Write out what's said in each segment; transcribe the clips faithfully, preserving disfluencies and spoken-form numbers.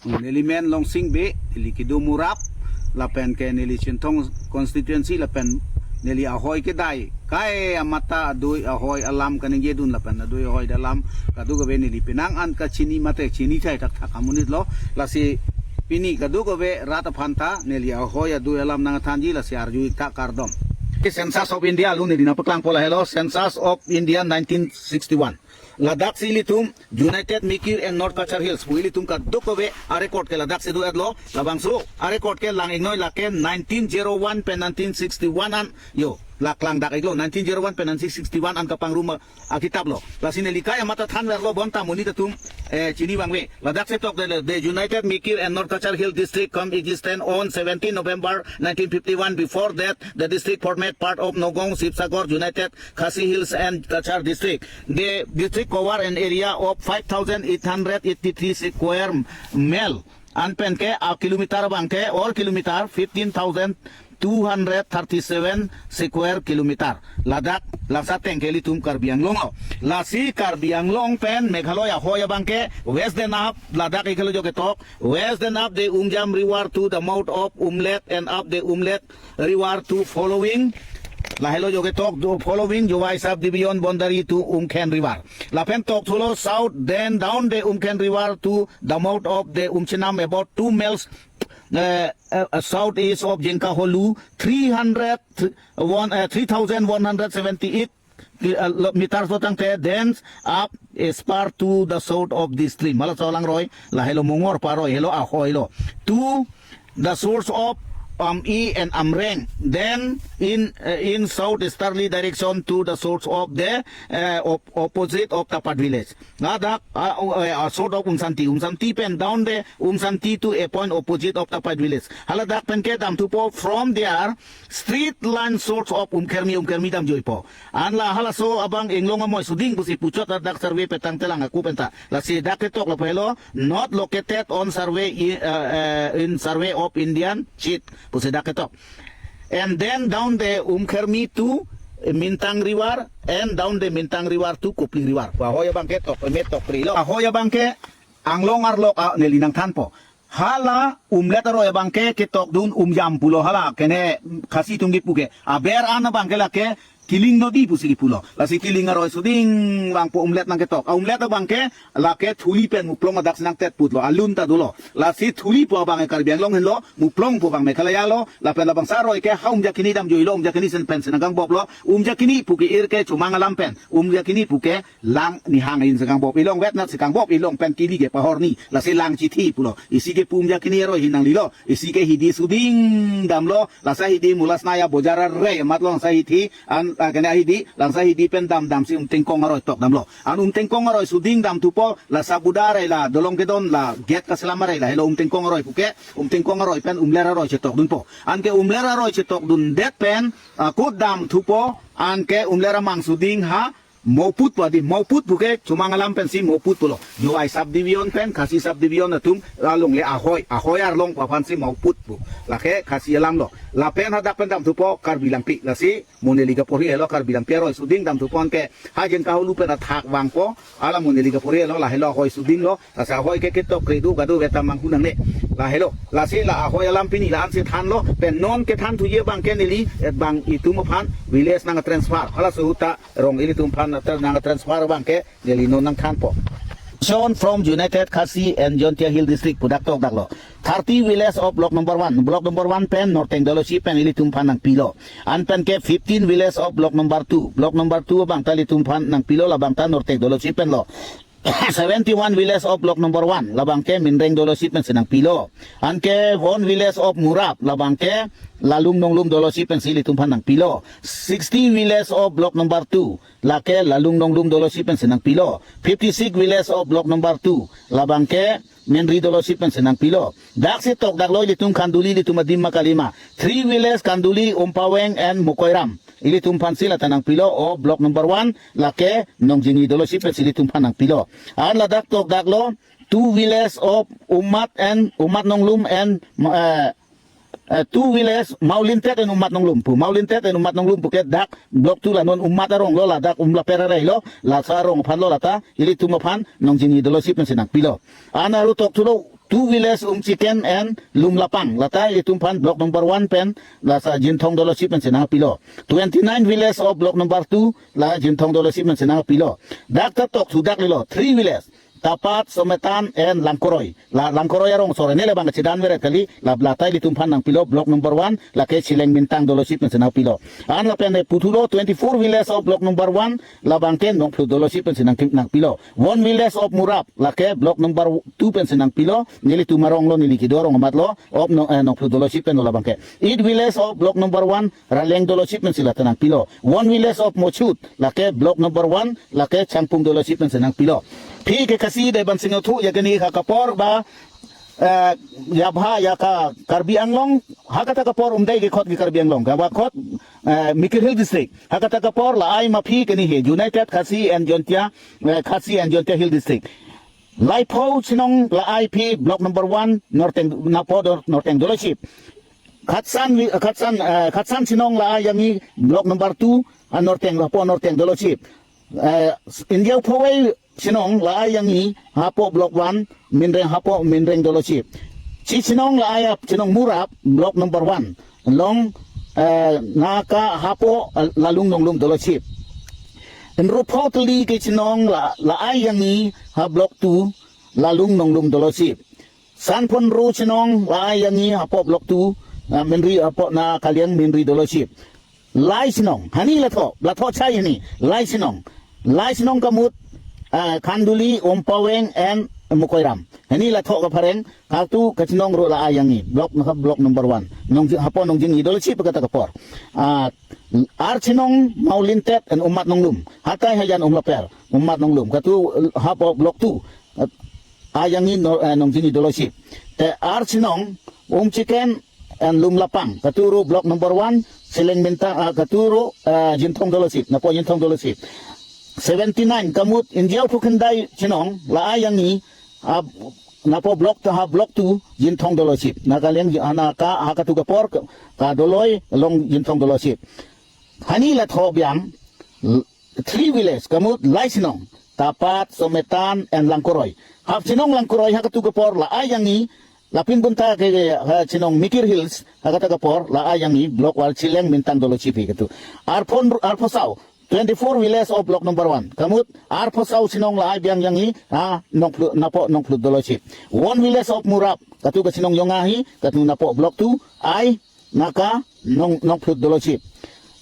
Neli men Longsing Bey, neli kedo Murap, lapen ke neli Chinthong constituency, lapen neli ahoi kedai kai amata adui ahoi alam kaningje dun, lapen adui ahoi alam kadokave neli penang an kachini mate chini chai thakthak amonit lo. Lasi pini kadokave rat aphan ta neli ahoi adui alam nangthanji, lasi arju ik tha, kardom. Census of India along neli nangpaklangpo, lahelo Census of India nineteen sixty-one. Ladak si ilitum United Mikir and North Cachar Hills pu ilitum kadokave arecord ke ladak si do-etlo. Labangso arecord ke lang-iknoi, lake nineteen zero one pen nineteen sixty-one an, yo, la klang dak-iklo, nineteen zero one pen nineteen sixty-one an kapangrum akitap lo. Lasi neli kai amata thanverlo, bonta monit atum, eh, chini vangve. Ladak si tok de, the United Mikir and North Cachar Hill District come existence on seventeen November nineteen fifty-one. Before that, the district formed part of Nagaon Sibsagar United Khasi Hills and Cachar District. The district cover an area of five thousand eight hundred eighty-three square mile. An pen ke a kilometer abang ke, or kilometer, fifteen thousand two hundred thirty-seven square kilometer. Ladak, langsa ateng ke ilitum Karbi Anglong lo. Lasi Karbi Anglong pen Meghalaya ahoi abang ke, west den up, ladak ikelo jo ketok, west den up the Umjam River to the mouth of Umlet and up the Umlet River to following, lahelo jo ketok, to following Jowai subdivision boundary to Umkhen River. Lapen tok thulo south, then down the Umkhen River to the mouth of the Umchinam, about two miles, uh, uh, southeast of Jingkaholu, three hundred, one, uh, three thousand one hundred seventy-eight ki-, uh, lo-, meters lo tangte, then up a spur to the south of the stream. Hala so langroi, lahelo Mongor paroi, helo ahoi lo. To the source of Am-i and Amreng. Then in, uh, in southeasterly direction to the source of the, uh, op-, opposite of Tapat village. Ladak, uh, uh, uh, source of Umsanti. Umsanti pen down the Umsanti to a point opposite of Tapat village. Haladak pen ke damthupo, from there, straight line source of Umkhermi, Umkhermi damjuipo. An la halaso abang Inglong amoi suding pusi puchot dak survey petang telang aku penta. Lasi dak ketok lapu helo, not located on survey i-, uh, uh, in survey of Indian sheet pusi dak ketok. And then down the Umkhermi to Mintang River, and down the Mintang River to Kopling River. Ahoi abang ketok, me tok pri lo. Ahoi abang ke Anglong arlok a neli nangthanpo. Hala Umlet aroi abang ke ketokdun Umjam pulo, hala kene Khasi atum kipu ke. Aber an abang ke lake Kiling Nodi pusi kipulo. Lasi Kiling aroi suding vangpo Umlet nangketok. A Umlet abang ke lake Thuli pen Muplong adak si nangtet putlo. Alun ta dolo. Lasi Thuli pu abang ke Karbi Anglong henlo, Muplong pu abang Meghalaya lo, lapen labangso aroi ke ha Umjakini damjuilo, Umjakini sen pen si nangkangboplo, Umjakini pu ke-ir ke Chomang alam pen, Umjakini pu ke Lang Nihang in si kangbop, ilong vet nat si kangbop, ilong pen kili ke pahor ni, lasi Lang Chithi pulo, isi ke pu Umjakini aroi hi nanglelo, isi ke hidi suding damlo, lasi hidi mulas naya bojar arei matlo, lasi hidi an, ah, kene hidi, lasi hidi pen dam dam si Umtingkong aroi tok damlo. An Umtingkong aroi suding damthupo, la Sabuda arei, la Dolong Kedon, la Gate Kaselam arei, lahelo Umtingkong aroi puke, Umtingkong aroi pen Umler aroi chetokdunpo. Anke Umler aroi chetokdundet pen, ah, kut damthupo, anke Umler amang suding ha Moput pu adi, Moput puke Chomang alam pensi Moput pulo. Jowai subdivision pen, Khasi subdivision atum along le ahoi, ahoi arlong pu aphansi Moput pu. Lake Khasi alam lo. Lapen hadak pen damthupo Karbi Langpi. Lasi mo neli kaporhi helo Karbi Langpi aroi suding damthupo, anke ha Jingkaholu pen athak vangpo. Hala mo neli kaporhi helo, lahelo ahoi suding lo. Lasi ahoi ke ketok kredu kadu veta manghu nangne. Lahelo. Lasi la ahoi alam pini la-an si thanlo. Pen non kethan thuji abang ke neli, eh, bang itum aphan village nangtransfer. Halaso ahut ta rong ilitum aphan nangtransfer abang ke neli non nangthanpo. Shown from United Khasi and Jaintia Hill District pu dak tok daklo. Thirty village of block number one. Block number one pen Norteng Dolosi pen ilitum aphan nangpilo. An pen ke fifteen village of block number two. Block number two abang ta ilitum aphan nangpilo, labang ta Norteng Dolosi pen lo. Seventy-one village of block number one, labang ke Minreng Dolosi pensi nangpilo. Anke one village of Murap, labang ke Lalung Nonglum Dolosi pensi ilitum aphan nangpilo. Sixty village of block number two, lake Lalung Nonglum Dolosi pensi nangpilo. Fifty-six village of block number two, labang ke Menri Dolosi pensi nangpilo. Dak si tok daklo ilitum Khanduli, ilitum adim ma kalima. Three village Khanduli, Umpaweng and Mukoiram. Ilitum aphansi lata nangpilo, o block number one, lake Nongjingni Dolosi pensi ilitum aphan nangpilo. An ladak tok daklo, two village of Ummat and Ummat Nonglum and, eh, eh, two village Maulintet and Ummat Nonglum pu. Maulintet and Ummat Nonglum puke dak block two la non Ummat arong lo, ladak Umlaper arei lo, laso arong aphan lo lata, ilitum aphan Nongjingni Dolosi pensi nangpilo. An aru tok thulo, two village Umchiken and Lumlapang, lata ilitum aphan block number one pen lasa Jinthong Dolosip pensi nangpilo. Twenty-nine village of block number two la Jinthong Dolosip pensi nangpilo. Dak ta tok sudak lilo, three village, Tapat, Sometan and Langkoroi. La Langkoroi arong sore ne le bang chidan veret kali, la lata ilitum aphan nangpilo block number one, lake Chileng Mintang Dolosip pensi nangpilo. An lapen le puthulo twenty-four village of block number one, labang ke Nongphlut Dolosip pensi nang nangpilo. One village of Murap, lake block number two pensi nangpilo, nelitum arong lo, neli kedo arong amat lo, of no, eh, Nongphlut Dolosip pen lo labang ke. Eight village of block number one, Raleng Dolosip pensi lata nangpilo. One village of Mochut, lake block number one, lake Changpung Dolosip pensi nangpilo. Aphi ke kasi de ban singothu ya keni ha kapor ba, eh, ya bha ya ka Karbi Anglong, ha kata kapor umdai ke khot ke Karbi Anglong, ka ba khot, eh, Mikir Hill District. Ha kata kapor la ai ma aphi keni he, United Khasi and Jaintia, eh, Khasi and Jaintia Hill District. Laipho chenong la ai aphi block number one, Norteng, napo Nor-, Norteng Dolosip. Khatsan wi-, khatsan, eh, khatsan chenong la ai yangni block number two, a Norteng, hapo Norteng Dolosip. Eh, India phovei chenong la ai yangni hapo block one, Minreng, hapo Minreng Dolosip. Chi chenong la ai ap chenong Murap block number one. Long, eh, naka hapo, eh, Lalung Nonglum Dolosip. Inrupho teli ke chenong la, la ai yangni ha block two, Lalung Nonglum Dolosip. Sanphonro chenong la ai yangni hapo block two, eh, Minri hapo na Kaliang Minri Dolosip. Lai chenong, hani latho, latho chai hani, lai chenong. Lai chenong kamut, ah, Khanduli, Umpaweng and Mukoiram. Hani latho kaphareng, katu kachenong ro la ai yangni, block, block number one. Nongjing, hapo Nongjing Dolosip kata kapor. Ah, ar chenong Maulintet and Ummat Nonglum. Hatai Hajan Umlaper, Ummat Nonglum. Katu hapo block two, ah, ai yangni no, eh, Nongjing Dolosip. Te ar chenong Umchiken and Lumlapang, katu ro block number one, Chileng Mintang, ah, katu ro, ah, Jinthong Dolosip, napo Jinthong Dolosip. Seventy-nine kamut India phukhendai chenong la ai yangni, ah, napo block ta ha block two, Jinthong Dolosip. Na Kaliang ji-, ana ka, ha katu kapor ka, ka Doloi long Jinthong Dolosip. Hani latho biang, l-, three village, kamut lai chenong, Tapat, Sometan and Langkoroi. Hap chenong Langkoroi ha katu kapor la ai yangni, lapin bunta ke, ke, ha chenong Mikir Hills ha kata kapor la ai yangni block wal Chileng Mintang Dolosip he katu. Arphon, arphosau, twenty-four village of block number one. Kamut arphosau chenong la ai biang yangni, ha, Nongphlut, napo Nongphlut Dolosip. One village of Murap, katu kachenong yonga hi, katu napo block two, ai naka Nong, Nongphlut Dolosip.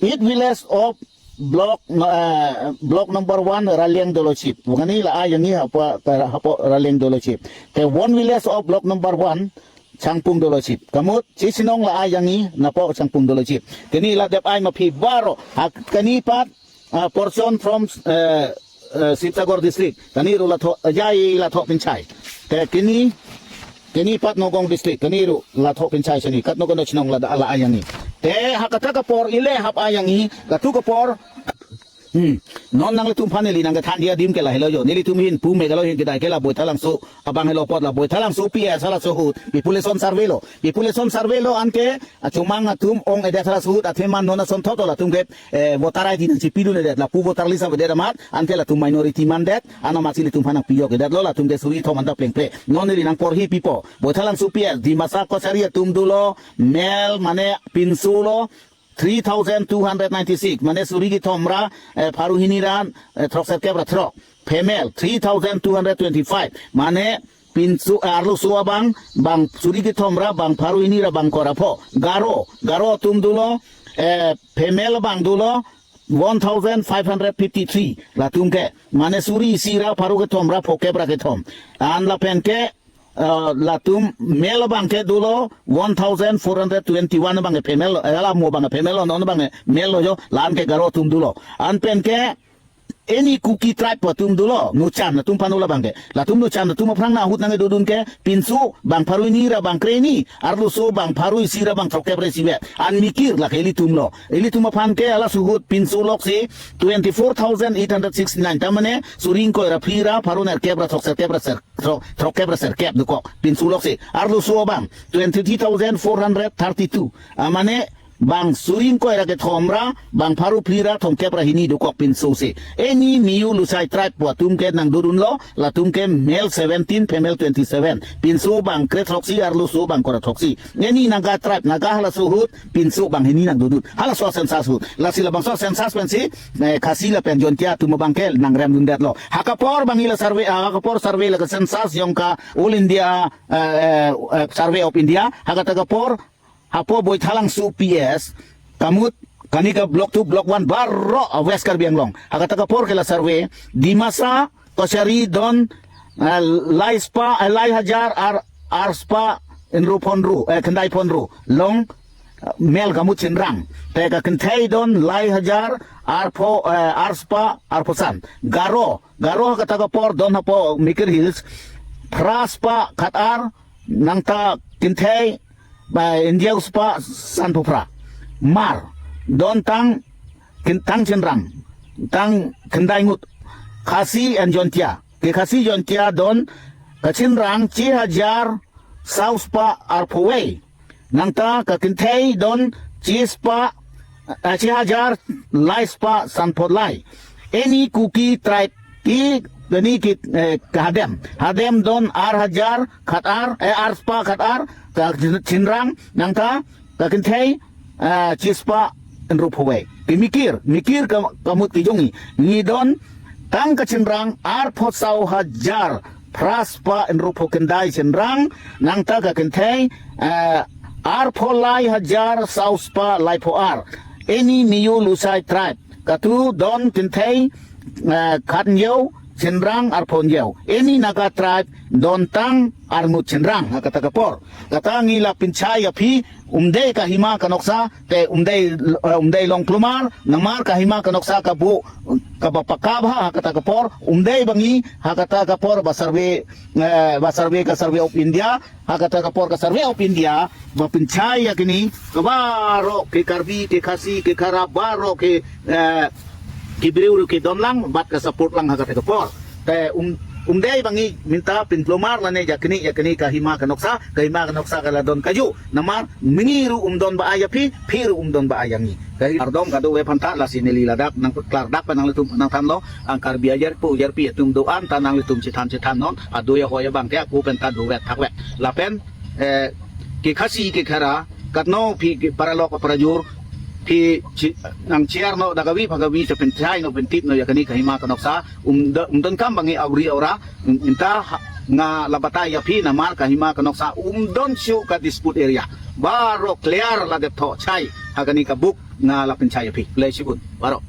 Eight village of block, eh, block number one, Raleng Dolosip. Bukani la ai yangni hapo, hapo Raleng Dolosip. Te one village of block number one, Changpung Dolosip. Kamut, chi chenong la ai yangni, napo Changpung Dolosip. Keni la dep ai ma aphi baro, ha keni pat, ah, portion from, eh, eh, Sibsagar district. Kani ro latho, eh, jai latho pinchai. Te keni, keni pat Nagaon district. Kani ro latho pinchai seni. Kat Nagaon chenong la da la ai yangni. Te ha kata kapor ile hap ai yangni. Katu kapor. Hmm. Non nanglitum aphan neli nangkethan dia adim ke lahelo jo. Nelitum hin pu Meghalaya ahin kedai ke la Boithalangso abang helo apot la Boithalangso P S halaso ahut population survey lo. Population survey lo anke achomang atum ong-edet halaso ahut athema non asonthot latum ke, eh, voter I D nangchipidun-edet, lapu voter list avedet amat anke latum minority mandet, an amatsi ilitum aphan nangpijok-edet lo, latum ke suri kethom anta plengple. Non neli nangporhi pipo. Boithalangso P S, Dimasa Kachari atum dolo, male mane pinso lo, three thousand two hundred ninety-six, mane suri kethom ra, eh, pharo hini ra, eh, throkserkep ra throk. Female, three thousand two hundred twenty-five, mane pinso, eh, arloso abang, bang suri kethom ra, bang pharo hini ra, bang kora pho. Garo, Garo atum dolo, eh, female abang dolo, one thousand five hundred fifty-three, latum ke, mane suri isi ra, pharo kethom ra, phokep ra kethom. An lapen ke, eh, latum male abang ke dolo one thousand four hundred twenty-one abang ke female, eh, alamo abang ke female lo, non abang ke male lo jo, la-an ke Garo atum dolo. An pen ke any Kuki tribe atum dolo, Nuchan atum aphan dolo abang ke. Latum Nuchan atum aphrang ahut nangkedodun ke pinso bang pharo hini ra bang kre-hini, arloso bang pharo isi ra bang throkkep ra isivet. An Mikir lake ilitum lo. Ilitum aphan ke halaso ahut pinso loksi twenty-four thousand eight hundred sixty-nine, ta mane suri ingkoi ra phli ra pharo nerkep ra throkserkep ra ser throk, throkkep ra serkep dokok pinso loksi. Arloso abang twenty-three thousand four hundred thirty-two. Ah, mane Bang suri ingkoi ra kethom ra, bang pharo phli ra thomkep ra hini dokok pinso si. Eni Miyu Lusai tribe pu atum ke nangdodunlo, latum ke male seventeen, female twenty-seven. Pinso bang kre throksi, arloso bang kora throksi. Eni Naga tribe, Naga halaso ahut, pinso bang hini nangdodun. Halaso census ahut. Lasi labangso census pensi, eh, Khasi lapen Jaintia atum abang ke nangremdundetlo. Ha kapor bang ila survey, ah, ha kapor survey la ke census jong ka All India, eh, eh, eh, Survey of India. Ha kata kapor, hapo Boithalangso P S, Kamut, Kanika Block two, Block one, baroh, ah, West Karbi Anglong. Ha kata kapor ke la survey, Dimasa, Kachari don, ah, lai spa, ah, lai hajar ar, ar spa inru phonru, eh, khyndai phonru. Long, ah, male Kamut Chinrang. Te ka Kynthei don, lai hajar ar pho, eh, ar spa ar pho san. Garo, Garo ha kata kapor don hapo Mikir Hills, phra spa khat ar, nangta Kynthei, ba India spa san pho phra. Hmar, don tang kin-, tang Chinrang, tang khyndai ngut. Khasi and Jaintia. Ke Khasi Jaintia don ka Chinrang chi hajar saw spa ar pho wei. Nangta ka Kynthei don chi spa, eh, chi hajar lai spa san pho lai. Eni Kuki tribe ki, eni ki, eh, ka Hadem. Hadem don ar hajar khat ar, eh, ar spa khat ar, ka Chin-, Chinrang, nangta ka Kynthei, eh, chi spa inru pho wei. Ke Mikir, Mikir ka, Kamut ke jongni. Ni don tang ka Chinrang ar pho saw hajar phra spa inru pho khyndai Chinrang, nangta ka Kynthei, eh, ar pho lai hajar saw spa lai pho ar. Eni Miyu Lusai tribe. Katu don Kynthei, eh, khat nyo, Chinrang ar pho nyo. Eni Naga tribe don tang ar ngut Chinrang ha kata kapor. Kata ngi la pinchai aphi, umdei kahima kanoksa, te umdei, eh, umdei long klumar, namar kahima kanoksa kabu, kaba pakabha ha kata kapor, umdei bang ngi ha kata kapor ba survey, eh, ba survey ka Survey of India, ha kata kapor ka Survey of India, ba pinchai ya kini, kabaroh ke Karbi, ke Khasi, ke Khara, baroh ke, eh, ke Bru ke don lang, bat ka support lang ha kata kapor. Te um, umdei bang ngi minta pinplomar lane ya kini, ya kini kahima kanoksa, kahima kanoksa kala don kaju. Namar, mini ru um don ba ai aphi, phi ru um don ba ai angi. Kahi ardom kado we phanta lasi neli ladak nangklardak pa nanglitum nangthanlo, ang Karbi ajar pu, ajar pi atum do-an ta nanglitum chethan chethan non, ado ya ho ya bang ke aku penta do wet thak wet. Lapen, eh, ke Khasi ke Khara, katno phi ke paralok parajur, phi chi-, nang chiar no dagavi phagavi sa pinchai no pintip no ya kani kahima kanoksa, um do-, um don kam bang ngi auri aura, um, inta ha-, nga la batai ya phi namar kahima kanoksa um don shu ka dispute area. Baroh clear la det tho chai, ha kani kabuk nga la pinchai ya phi. Lei sibun, baroh.